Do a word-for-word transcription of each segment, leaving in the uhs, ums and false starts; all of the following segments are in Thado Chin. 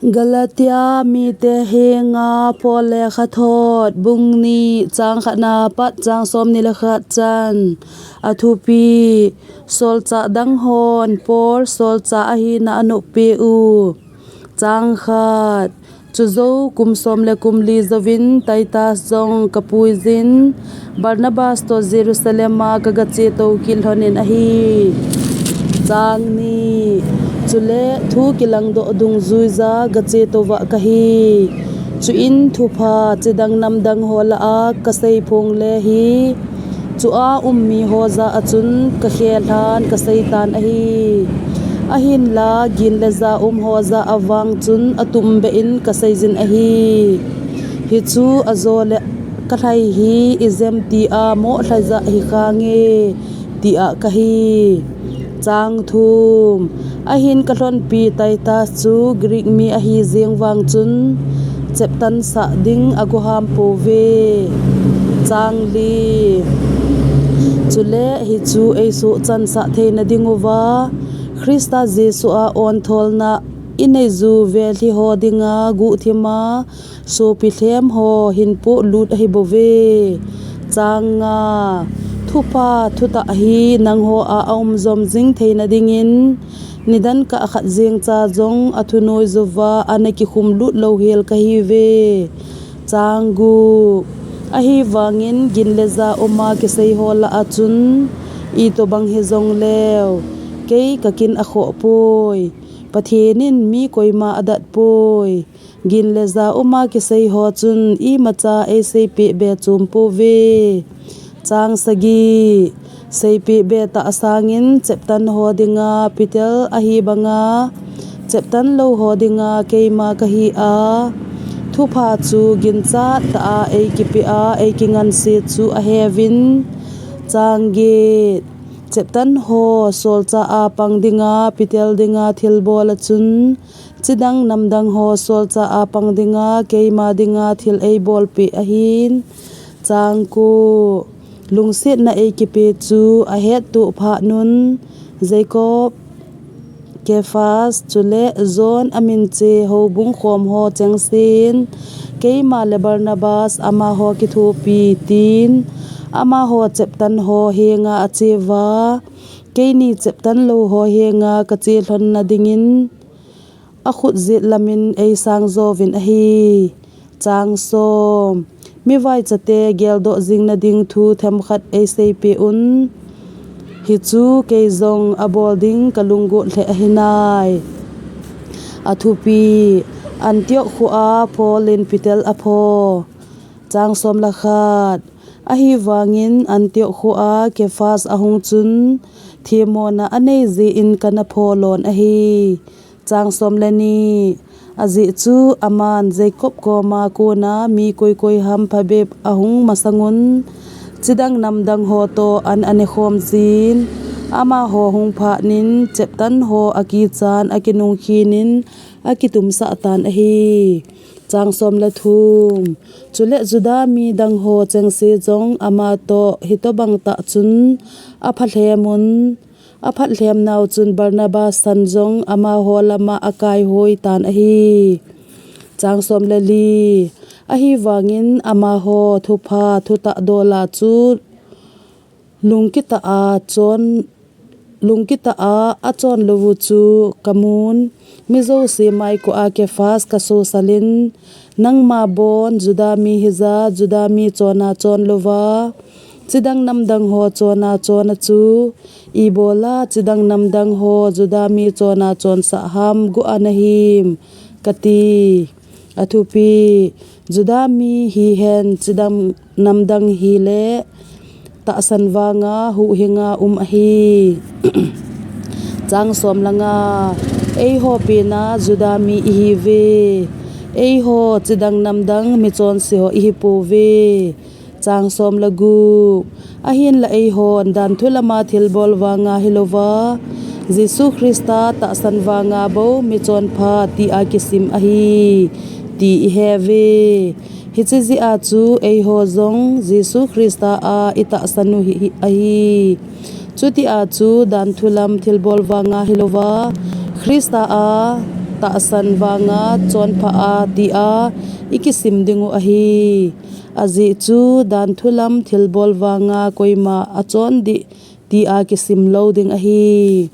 Galatia mite henga Paul lekhathot bung ni chang khatna pat chang somni le khat chan. A thupi: Solchah dang hon Paul solchah ahina anop peh u. Chang khat. Chujou kum som le kum li jouvin Titus jong kapuijin, Barnabas toh Jerusalem a kagache tou kit lhonin ahi. Chang ni. Chule thu kilangdoh dungjuija gache tou vah kahi. Chuin thupha chidang namdang ho lah a kasei phong le hi, chua um miho jah a chun kakhelhan kaseitan ahi. Ahinla gin le ja um ho jah a vang chun atumbeh in kaseijin ahi. Hichu ajole kalhai hi ijem tia moh lhaija hikhange, tia kahi. Chang thum. Ahin kalhonpi Titus chu Greek mi ahi jeng vang chun cheptan sah ding agoham pouve. Chang li. Chule hichu eisuhchansah theina dinguva Christa Jesu a ontholna inei ju velhi ho dinga guhthima sopi lhem ho hinpoh lut ahibouve. Chang nga. Thupha thutah hi nangho a aum jom jing theina dingin, nidan kah khat jengcha jong athunoi jouva ana kikhum lut louhel kahiuve. Chang gup. Ahivangin gin le ja uma kisei ho lah a chun, itobang hijongleu, kei kakin akhoh poi. Pathen in mi koima adat poi. Gin le ja uma kisei ho chun imacha eiseipeh be chom pouve. Chang sagi. Seipeh be tah sangin cheptan ho dinga Peter ahibanga cheptan lou ho dinga keima kahi a, thupha chu ginchat tah a eikipeh a eikinganse chu aheuvin. Chang get. Cheptan ho solchah a pang dinga Peter dinga thilbol a chun, chidang namdang ho solchah a pang dinga keima dinga thil eibolpeh ahin. Chang ko. Lungsetna eikipe chu ahettoh phat un, Jacob, Kephas, chule John amin che houbung khom ho chengsen, keima le Barnabas amaho kithopi tin, amaho cheptan ho henga acheuva, keini cheptan lou ho henga kache lhonna dingin, akhut jet lamin eisang jouvin ahi. Chang som. Mivaichate geldoh jingna ding thu themkhat eiseipeh un. Hichu kei jong abol ding kalunggot lheh ahinai. A thupi: Antioch khoa Paul in Peter apho. Chang som le khat. Ahivangin Antioch khoa Kephas ahung chun, themmona anei jeh in kana pholon ahi. Chang som le ni. Ajeh chu aman Jacob koma kona mi koi koi ham phabep ahung masang un, chidang namdang ho toh an anekhom jin, amaho hung phat in cheptan ho akichan akinung khin in akitumsah tan ahi. Chang som le thum. Chule Juda mi dang ho chengse jong ama toh hitobang tah chun aphalhem un, aphatlhem nau chun Barnabas san jong amaho lama akaihoi tan ahi. Chang som le li. Ahivangin amaho thupha thutah dola chu lungkitah a chon, lungkitah a achon lou u chu kamun. Mi jouse maiko a Kephas kasosal in, nangma bon Juda mi hija, Juda mi chona chon louva, chidang namdang ho chona chon a chu, ibola chidang namdang ho Juda mi chona chonsah ham guh a nahim, kati. A thupi: Juda mi hihen chidang namdang hile tahsan vanga huhhinga um ahi. Chang som le nga. Eiho pena Juda mi ihiuve. Eiho chidang namdang michonse ho ihipouve. Chang som le gup. Ahinla eihon danthu lama thilbol vanga hilouva, Jesu Christa tahsan vanga bou michonpha tia kisim ahi, ti iheuve. Hiche jeh a chu eiho jong Jesu Christa a itahsan u hi, hi, ahi. Chutia chu danthu lam thilbol vanga hilouva, Christa a tahsan vanga chonpha a tia ikisim dingu ahi. Ajeh chu danthu lam thilbol vanga koima achondih tia kisim lou ding ahi.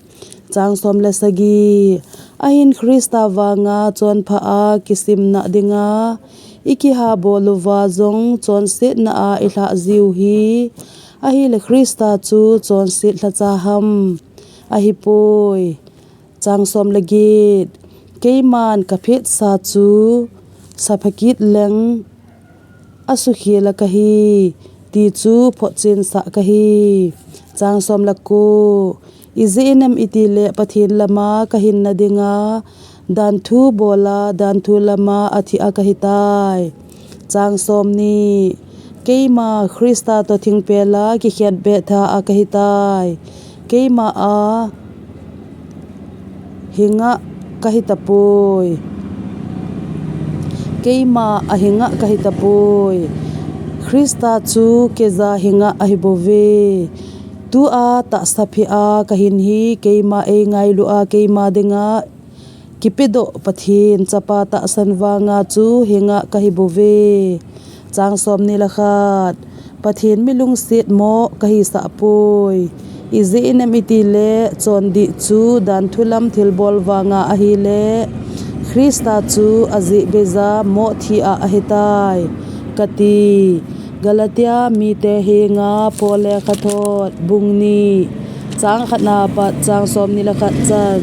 Chang som le sagi. Ahin Christa vanga chonpha a kisimna dinga ikihabol uva jong chonsetna a ilhah jiu hi. Ahile Christa chu chonset lhacha ham? Ahipoi. Chang som le get. Keiman kaphitsa chu saphakit leng asukhel a kahi, ti chu photchen sah kahi. Chang som le ko. Ijeh inem itile Pathen lama kahinna dinga danthu bola danthu lama athi a kahitai. Chang som ni. Keima Christa toh thingpel a kikhenbeh tha a kahitai. Keima a hinga kahitapoi. Keima a hinga kahitapoi. Christa chu keija hinga ahibouve. Tua tahsa phe a kahin hi keima eingailu a keima dinga kipedoh Pathen chapa tahsan vanga chu hinga kahibouve. Chang som ni le khat. Pathen milungset mo kahisah poi. Ijeh inem itile chondih chu danthu lam thilbol vanga ahile Christa chu ajeh beija mo thi a ahitai, kati. Galatia mite henga Paul lekhathot bung ni, chang khatna pat chang som ni le khat chan.